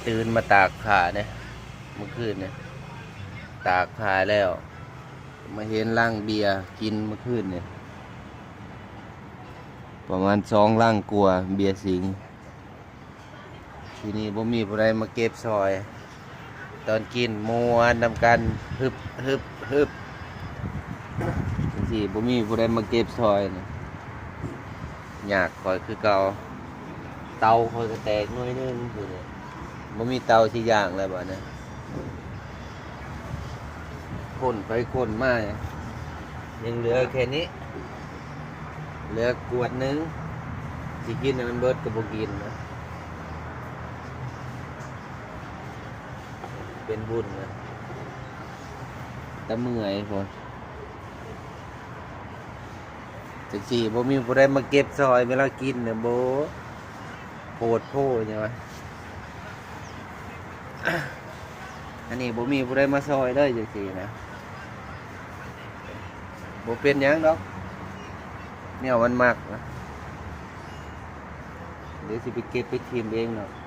ຕື່ນມາຕາກຜ້າເດ້ ມື້ຄືນນີ້ ຕາກຜ້າແລ້ວ ມາເຫັນລັງເບຍກິນມື້ຄືນນີ້ ປະມານສອງລັງກວ່າ ເບຍສິງ. ທີນີ້ບໍ່ມີຜູ້ໃດມາເກັບຊ່ອຍ ຕອນກິນມ່ວນນຳກັນ ຮຶບ ຮຶບ ຮຶບ ຈັ່ງຊີ້ ບໍ່ມີຜູ້ໃດມາເກັບຊ່ອຍນະ ຍາກຂ້ອຍຄືເກົ່າ ເຕົາຂ້ອຍກໍແຕກໜ່ວຍໜຶ່ງ ບໍ່ມີເຕົາຊິຍ່າງແລ້ວບາດນີ້ ຄົນໄປຄົນມາ ຍັງເຫຼືອແຄ່ນີ້ ເຫຼືອກວດໜຶ່ງ ຊິກິນໃຫ້ມັນເບິດກໍບໍ່ກິນນະ ເປັນບຸນນະ ແຕ່ເມື່ອຍພຸ້ນ ຈັ່ງຊີ້ ບໍ່ມີຜູ້ໃດມາເກັບຊ່ອຍເວລາກິນນະ ໂບ ໂພດໂພຫຍັງວະ ອັນນີ້ບໍ່ມີຜູ້ໃດມາຊ່ອຍເລີຍຈັ່ງຊີ້ນະ ບໍ່ເປັນຫຍັງດອກ ແນວມັນມັກນະ ດຽວຊິໄປເກັບໄປຖິ້ມເອງເນາະ.